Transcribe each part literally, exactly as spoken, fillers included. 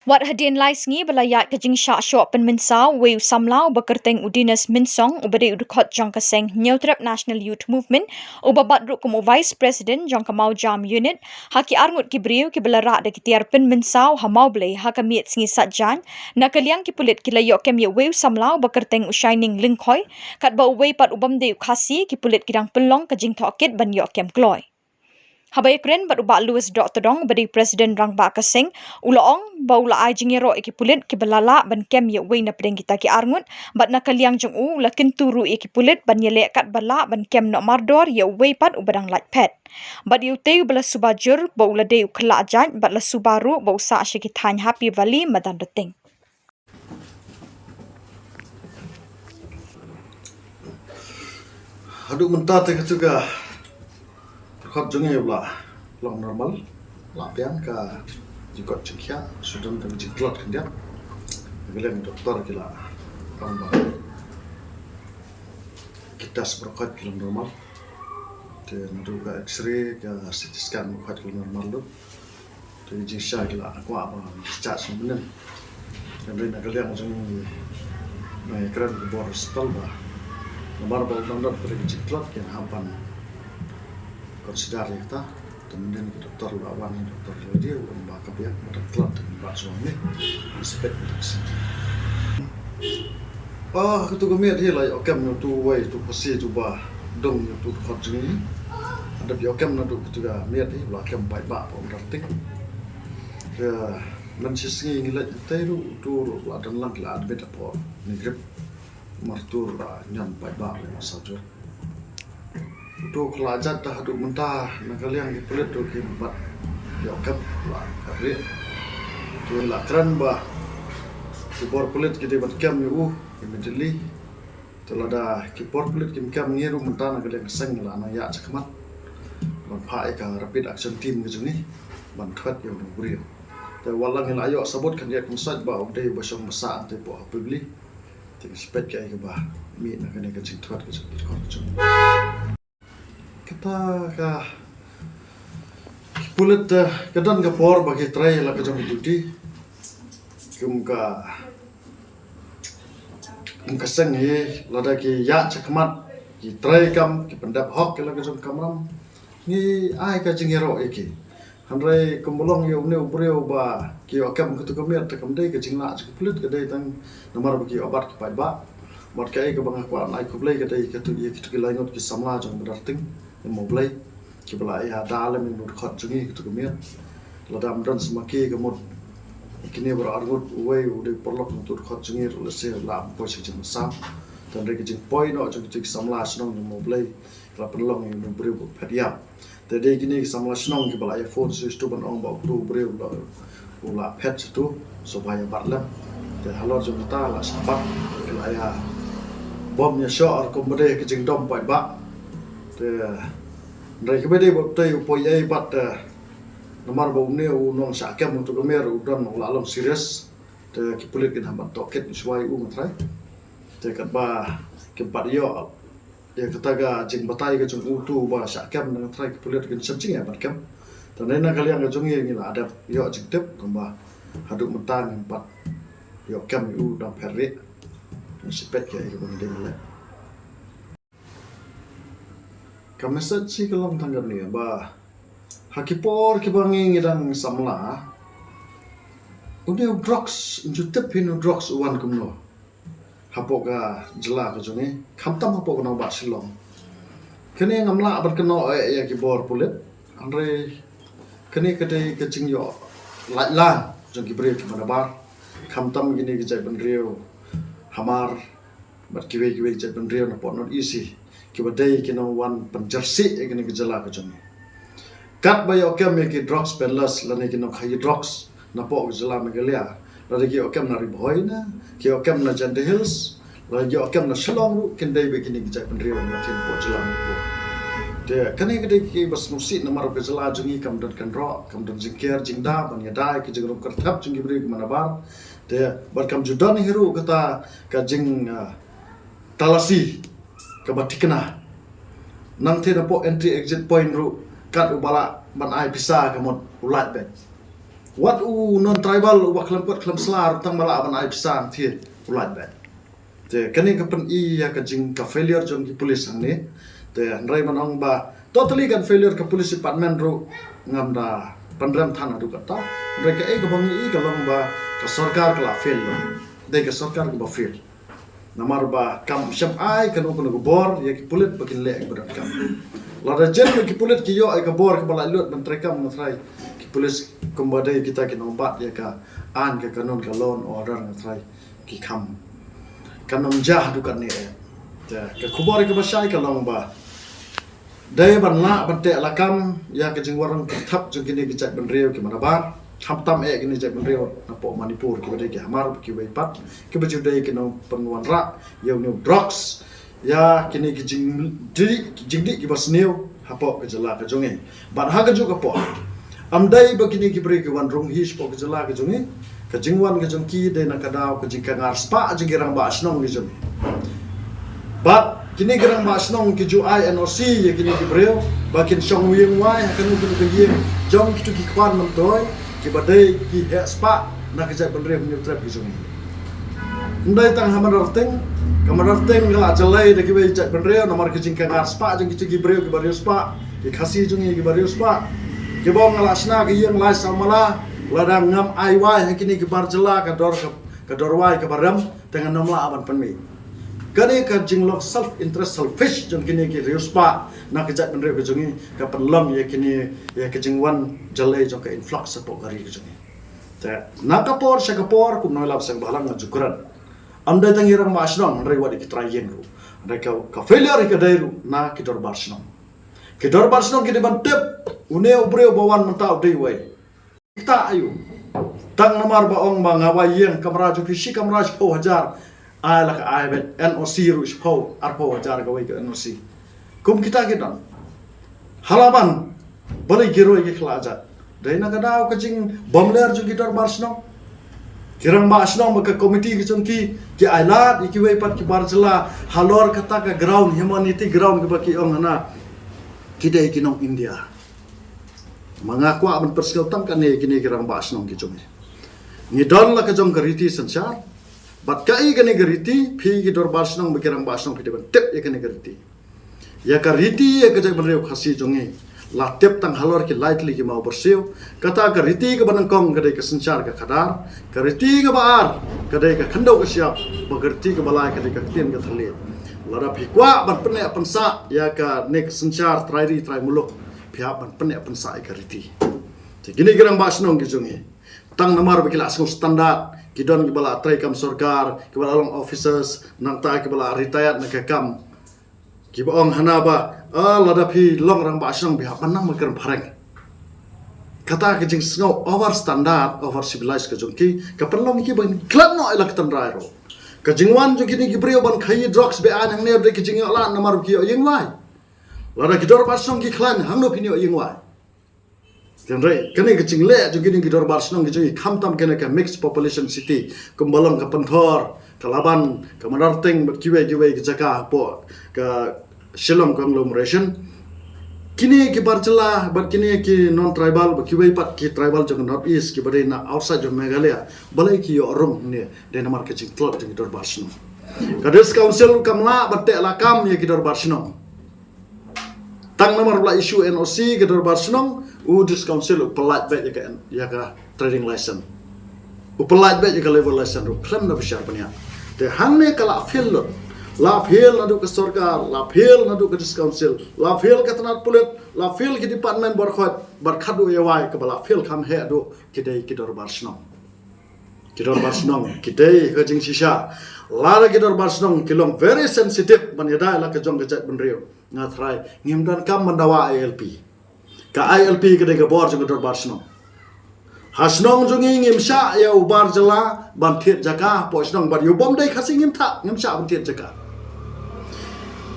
Wat hadien lai sngi ba la ïaid ka jingshah shoh pynmynsaw, uwei u samla uba kyrteng u Dinas Mynsong, uba dei u dkhot jong ka seng Hynñiewtrep National Youth Movement, uba bat ruh kum u Vice President jong ka Mawjam Unit, ha ki arngut ki briew kiba la rah da ki tiar pynmynsaw ha Mawblei ha ka miet sngi Saitjaiñ, na ka liang ki pulit ki la ïoh kem ïa uwei u samla uba kyrteng u Shining Lyngkhoi, katba uwei pat u bym dei u Khasi, ki pulit ki dang pynlong ka jingtohkit ban ïoh kem kloi. Haba ïakren bad u Bah Louis Dohtdong, uba dei President Rangbah ka seng, u la ong ba u la ai jingïaroh ïa ki pulit kiba la lah ban kem ïa uwei na pdeng kita ki arngut, bad na ka liang jong u, u la kyntu ruh ïa ki pulit ban ïaleh katba lah ban kem noh mardor ïa uwei pat uba dang lait phet. Bad ïa utei uba la suba jur ba u la dei u khlad jait, bad la suba ruh ba u sah sha ki thaiñ Happy Valley madan Rting. Haduh mynta te katu ka dkhot jong ngi u la long normal, la biang ka jingkoit jingkhiah, shu don tang jingtlot khyndiat. Ka liang doktor ki la ong ba ki test baroh khoit ki long normal. Te naduh ka X-ray, ka C T scan baroh khoit ki long normal lut. Te jingshai ki la kwah ba discharge mynnin. Hynrei na ka liang jong ngi, ngi kren ki bor hospital ba namar ba u dang don ka jingtlot, kin hap ban consider ïa kata. Te mynnin ki doktor la wan, ki doktor la dei u ong ba ka biang ba dang tlot, te ngi bat shuwa ne, ngi suspect ba dang sih. Ah, katu ka miet hi la ïoh kem na utu uwei, utu Khasi, utu ba dong ïa utu dkhot jong ngi. Hadep ïoh kem naduh katu ka miet hi la kem paidbah hapoh Umdar Ting. Ka mynshisngi ngi leit, mynta ruh utu ruh la don lang, ki la admit hapoh New Grip. Namar utu ruh la ñion paidbah lei, ma sawjur. Utu khlad jait, te haduh mynta na ka liang ki pulit ruh kim pat ïoh kem, la kem rieh. Ki la kren ba ki bor pulit ki dei ban kem ïa u immediately. Te lada ki bor pulit kim kem, ngi ruh mynta na ka liang ka seng la nang ïaid shakhmat ban phah ïa ka Rapid Action Team ka jong ngi ban thwet ïa une u briew. Te wat la ngi la ïoh sabut khyndiat khynsoit ba u dei uba shong ba sah hangtei hapoh Happy Valley. Te ngi suspect kaei kaba mih na kane ka jingthwet ka jong ki dkhot ka jong ngi. Kata ka, ki pulit, eh, ka don ka por ba ki trei la ka jong ki duty. Kum ka, kum ka seng hi, lada ki ïaid shakhmat, ki trei kam, ki pyndep hok ïa la ka jong ka kamram, ngi ai ka jingïaroh ïa ki. Hynrei kumba long ïa une u briew ba ki ïoh kem katu ka miet, te kam dei ka jinglah jong ki pulit, ka dei tang namar ba ki ïoh bat ki paidbah. Bad kaei kaba nga kwah ban ai khublei ka dei katu ïa kitu ki lai ngut ki samla jong Umdar Ting, ïa Mawblei, kiba la ïada lem ïa une u dkhot jong ngi katu ka miet. Lada ym don seh ma ki, ka mut kine baroh arngut, uwei u dei u paralok na utu u dkhot jong ngi ruh lehse u lah ban poi sha ka jingmynsaw. Te hynrei ka jingpoi noh jong kitu ki samla shnong jong Mawblei, ka la pynlong ïa une u briew ba phet ïap. Te dei kine ki samla shnong kiba la ïa phone shuh shuh ban ong ba utu u briew u la, u la phet shuh, sngewbha ïa bat lem. Te halor jong kata la shah bat, ki la ïa bom ïa shoh ruh kumba dei ka jingdom paidbah. Te hynrei kaba dei ba utei u poi ei bat, te namar ba une u nongshah kem utu ka miet u don, u la long serious. Te ki pulit kin hap ban tohkit shuwa ïa u, nga tharai. Te katba kim pat ïoh ïa kata ka jingbatai ka jong utu ba shah kem, nga tharai ki pulit kin shem jingeh ban kem. Te na ka liang ka jong ngi, ngi la dep ïoh jingtip, tangba haduh mynta ngim pat ïoh kem ïa u, dang phet rieh. Ngi suspect kaei kaba ngi dei ban leh. Ka message hi ka long tang kane ba ha ki por kiba ngi, ngi dang samla, une u drugs, ym ju tip hi une u drugs u wan kumno hapoh ka jylla ka jong ngi, khamtam hapoh ka nongbah Shillong. Kane ngam lah ban kynnoh eh ïa ki bor pulit, hynrei kane ka dei ka jingïoh laitlan jong ki briew kiba nabar, khamtam kine ki jaitbynriew Hmar bad kiwei kiwei ki jaitbynriew napoh North East hi, kiba dei ki nongwan pynjyrsieh ïa kane ka jylla ka jong ngi. Katba ïoh kem ïa ki drugs peddlers lane ki nongkhaïi drugs napoh ka jylla Meghalaya, lada ki ïoh kem na Ri Bhoi ne ki ïoh kem na Jaintia Hills, lada ki ïoh kem na Shillong ruh, kin dei beit kine ki jaitbynriew napoh jylla Manipur. Te kane ka dei kaba sngewsih namar ka jylla jong ngi kam don kynroh, kam don jingker jingda ban ïada ïa ki jingrung kyrthep jong ki briew kiba nabar. Te bad kam ju don hi ruh kata ka jing, ah, talasi kaba thikna. Nangta napoh entry exit point ruh, kat uba lah ban ai pisa ka mut u lait beit. Wat u non tribal uba khlem kot khlem sla ruh tang ba lah ban ai pisa thied u lait beit. Te kane ka pyni ïa ka jing ka failure jong ki police hangne. Te hynrei ban ong ba totally kan failure ka police department ruh ngam da pynrem than haduh katta. Hynrei kaei kaba ngi i ka long ba ka sorkar ka la fail. Dei ka sorkar kaba fail. Namar ba kam shym ai kano kano ka bor ïa ki pulit ba kin leh ïa ka bor kam. Lada jan ki pulit ki ïoh ïa ka bor kaba la lut ban trei kam, nga tharai ki pulit kumba dei kita ki nongbat ïa ka aiñ ka kanun ka law and order, nga tharai ki kam kan ym jah haduh katne. Te ka khubor kaba shai ka long ba dei ban lah ban teh lakam ïa ka jingwan rong pyrthap jong kine ki jaitbynriew kiba nabar, khamtam eh kine jaitbynriew napoh Manipur kiba dei ki hamar, kiwei pat kiba ju dei ki nongpynwanrah ïa une u drugs, ïa kine ki jingdih, jingdih kiba sniew hapoh ka jylla ka jong ngi. Bad ha kajuh ka por, ym dei ba kine ki briew ki wan rung hi shapoh ka jylla ka jong ngi. Ka jingwan ka jong ki dei na ka daw ka jingkhangar spah jong ki rangbah shnong ki jong ngi. Bad kine ki rangbah shnong ki ju ai N O C ïa kine ki briew ba kin shong ïing wai ha kano kano ka ïing jong kito ki khwan myntoi kiba dei ki heh spah na ka jaitbynriew Hynñiewtrep ki jong ngi. Ym dei tang ha Madarteng, ka Madarteng ka la jlei da kiwei jaitbynriew namar ka jingkhangar spah jong kito ki briew kiba riewspah, ki Khasi jong ngi kiba riewspah, kiba ong nga la shna ka ïing lai saw mala, lada ngam ai wai ha kine ki bar jylla ka dor ka, ka dor wai kaba rem, te ngan ym lah ban pynmih. Kane ka jinglong self interest, selfish jong kine ki riewspah na ka jaitbynriew ka jong ngi ka pynlong ïa kine, ïa ka jingwan jlei jong ka influx hapoh ka ri ka jong ngi. Te na ka por sha ka por, kumno lap sha ka balang nga ju kren. Ym dei tang ïa rangbah shnong, hynrei wat ïa ki trai ïing ruh. Hynrei ka, ka failure ka dei ruh na ki dorbar shnong. Ki dorbar shnong ki dei ban tip une u briew ba wan mynta u dei uwei. Kita aiu? Tang namar ba ong ba nga wai ïing kamra jong ki shi kamra shiphew hajar. Ai la ka ai beit N O C ruh shiphew, arphew hajar kawei ka N O C. Kum kita ki don. Halaban balei ki roi ki khlajat? Dei na ka daw ka jingbymler jong ki dorbar shnong. Ki rangbah shnong bad ka komiti ki jong ki, ki ailad ïa kiwei pat ki bar jylla halor kata ka ground, humanity ground kaba ki ong hana ki dei ki nong India. Ma nga kwah ban pynsngew tang kane, kine ki rangbah shnong ki jong ngi. Ngi don la ka jong ka riti synshar. Bad kaei kane ka riti, phi ki dorbar shnong bad ki rangbah shnong phi dei ban tip ïa kane ka riti. Ïa ka riti ïa ka jaitbynriew Khasi jong ngi la tip tang halor ki lai tylli ki maw byrsiw. Kata ka riti kaba nyngkong ka dei ka synshar ka khadar, ka riti kaba ar ka dei ka khyndew ka shyiap, bad ka riti kaba lai ka dei ka ktien ka thylliej. Lada phi kwah ban pyneh pynsah ïa kane ka synshar trai ri trai muluk, phi hap ban pyneh pynsah ïa ka riti. Te kine ki rangbah shnong ki jong ngi, tang namar ba ki la sngew standard, ki don kiba la trei kam sorkar, kiba la long officers, nangta kiba la retired na ka kam. Kiba ong hana ba, ah, lada phi long rangbah shnong phi hap ban nang ba kren phareng. Kata ka jingsngew over standard, over civilized ka jong ki, ka pynlong ki ban klet noh ïa la ka tynrai ruh. Ka jingwan jong kine ki briew ban khaïi drugs be-aiñ hangne dei ka jingïoh lad namar ba ki ïoh ïing wai. Lada ki dorbar shnong ki khlaiñ, hangno phin ïoh ïing wai? Hynrei kane ka jingleh jong kine ki dorbar shnong ki jong ngi, khamtam kane ka mixed population city, kumba long ka Pynthor, ka Laban, ka Madarteng bad kiwei kiwei ki jaka hapoh ka Shillong conglomeration. Kine ki bar jylla bad kine ki non tribal bad kiwei pat ki tribal jong ka North East kiba dei na outside jong Meghalaya, balei ki ïoh rung ne? Dei namar ka jingtlot jong ki dorbar shnong. Ka District Council kam lah ban teh lakam ïa ki dorbar shnong. Tang namar ba la issue N O C ka dorbar shnong, u District Council u pyllait beit ïa ka, ïa ka trading license. U pyllait beit ïa ka labour license ruh khlem da bishar bniah. Te hangne ka la fail lut. La fail naduh ka sorkar, la fail naduh ka District Council, la fail ka tnat pulit, la fail ki department baroh khoit, bad khatduh ïa wai kaba la fail kham heh duh ki dei ki dorbar shnong. Ki dorbar shnong ki dei ka jingshisha. Lada ki dorbar shnong ki long very sensitive ban ïada ïa la ka jong ka jaitbynriew, nga tharai ngim donkam ban dawa I L P. Ka I L P ka dei ka bor jong ka dorbar shnong. Ha shnong jong ngi ngim shah ïa u bar jylla ban thied jaka hapoh shnong, bad ïa u bym dei Khasi ngim thah, ngim shah ban thied jaka.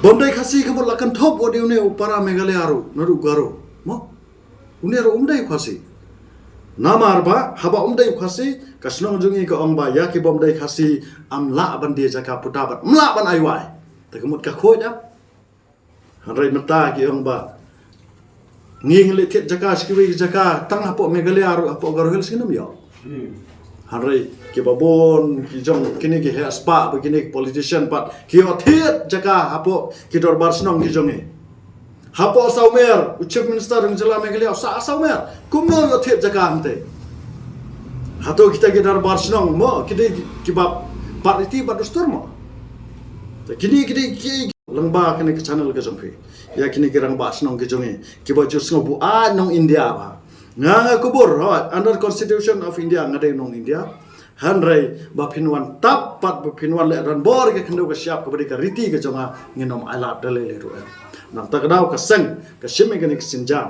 Bym dei Khasi ka mut la kynthup wat ïa une u para Meghalaya ruh, naduh Garo. Mo? Une ruh um dei u Khasi. Namar ba haba um dei u Khasi, ka shnong jong ngi ka ong ba ïa ki bym dei Khasi ym lah ban die jaka puta bad ym lah ban ai wai. Te ka mut ka khuid ap. Hynrei mynta ki ong ba Ngi ngi leh thied jaka sha kiwei ki jaka, tang hapoh Meghalaya ruh, hapoh Garo Hills ngin ym ïoh. Hynrei kiba bun ki jong kine ki heh spah bad kine ki politician pat ki ïoh thied jaka hapoh ki dorbar shnong ki jong ngi. Hapoh Sawmer, u Chief Minister jong jylla Meghalaya u sah ha Sawmer, kumno ïoh thied jaka hangtei? Hato kita ki dorbar shnong mo ki dei kiba pat riti bad dustur mo? Te kine ki dei ki lyngba kane ka channel ka jong phi, ïa kine ki rangbah shnong ki jong ngi kiba ju sngewbha buaid nong India ba nga, nga kubur, hooid, under Constitution of India nga dei nong India. Hynrei ba phin wan tap pat, ba phin wan leh donbor ïa ka khyndew ka shyiap kaba dei ka riti ka jong nga, ngin ym ailad da lei lei ruh em. Nangta ka daw ka seng ka shim ïa kane ka sienjam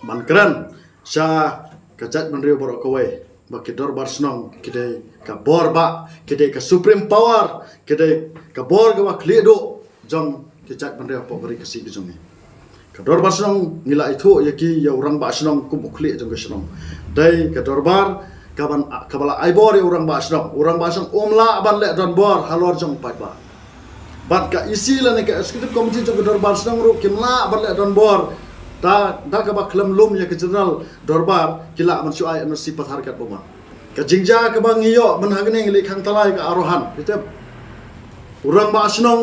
ban kren sha ka jaitbynriew baroh kawei ba ki dorbar shnong ki dei ka bor bah, ki dei ka supreme power, ki dei ka bor kaba khlieh duh jong ki jaitbynriew hapoh ka ri Khasi ka jong ngi. Ka dorbar shnong ngi la ithuh ïa ki, ïa u rangbah shnong kum u khlieh jong ka shnong. Dei ka dorbar kaban, kaba la ai bor ïa u rangbah shnong. U rangbah shnong um lah ban leh donbor halor jong u paidbah. Bad ka E C lane ka executive committee jong ka dorbar shnong ruh kim lah ban leh donbor da, da kaba khlem lum ïa ka general dorbar, ki lah ban shu ai N O C pathar katba mon. Ka jingjia kaba ngi ïoh mynta hangne ngi leit khang tala ïa ka Arohan, phi tip. U rangbah shnong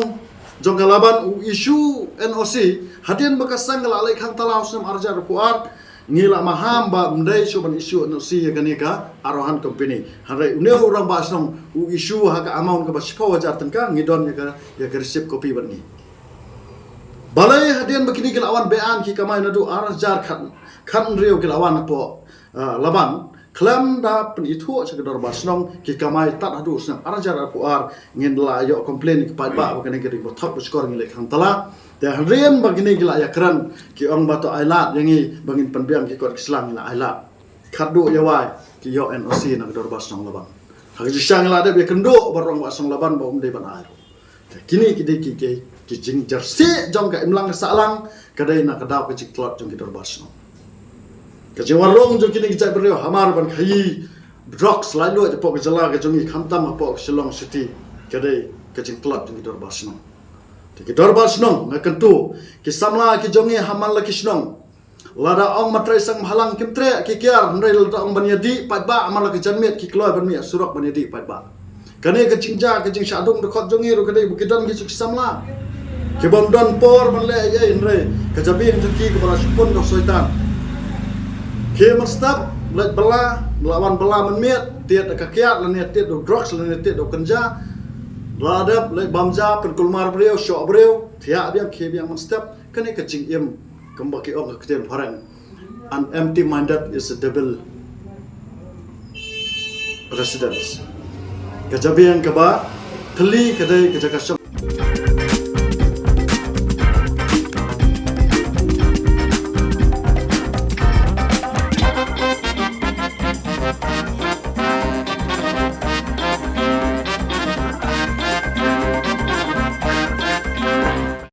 jong ka Laban u issue N O C hadien ba ka seng ka la leit khang tala ha u snem ar hajar arphew ar. Ngi la maham ba ym dei shuh ban issue N O C ïa kane ka Arohan Company. Hynrei une u rangbah shnong u issue ha ka amount kaba shiphew hajar tyngka, ngi don ïa ka, ïa ka receipt copy bad ngi. Balei hadien ba kine ki la wan be-aiñ ki kamai naduh ar hajar khat, khathynriew ki la wan hapoh, ah, Laban, khlem da pynithuh sha ka dorbar shnong ki kamai tad haduh u snem ar hajar arphew ar. Ngin la ïoh complain ïa ki paidbah ba kane ka dei ba thok ba shkor, ngi leit khang tala. Te hadien ba kine ki la ïakren ki ong ba to ailad ïa ngi ba ngin pynbiang ki kot ki sla, ngi la ailad. Khatduh ïa wai ki ïoh N O C na ka dorbar shnong Laban. Ha ka jingshisha ngi la dep ïakynduh bad u rangbah shnong Laban ba um dei ban ai ruh. Te kine ki dei ki, ki, ki jingjarsih jong ka imlang ka sahlang, ka dei na ka daw ka jingtlot jong ki dorbar shnong. Ka jingwan rung jong kine ki jaitbynriew hamar ban khaïi drugs laitluid hapoh ka jylla ka jong ngi, khamtam hapoh ka Shillong City, ka dei ka jingtlot jong ki dorbar shnong. Te ki dorbar shnong, nga kyntu, ki samla ki jong ngi ha man la ki shnong. Lada ong ma trai seng bhalang kim treh ki kiar, hynrei lada ong ban ïadih paidbah ha man la ka janmiet ki kloi ban mih surok ban ïadih paidbah. Kane ka jingjia, ka jingshah dung dkhot jong ngi ruh ka dei ba ki don ki jong ki samla ki bym don por ban leh ei ei, hynrei ka jabieng jong ki kaba la shu pun da u soitan. Ki mynstep leit bylla, la wan bylla mynmiet, tied da ka kiad lane tied da u drugs lane tied da u kynja. La dep leit bam ja, pynkulmar briew, shoh briew, thiah biang, khie biang mynstep. Kane ka jingim, kumba ki ong ha ka ktien phareng, an empty minded is a devil residence. Ka jabieng kaba thylli ka dei ka jaka shong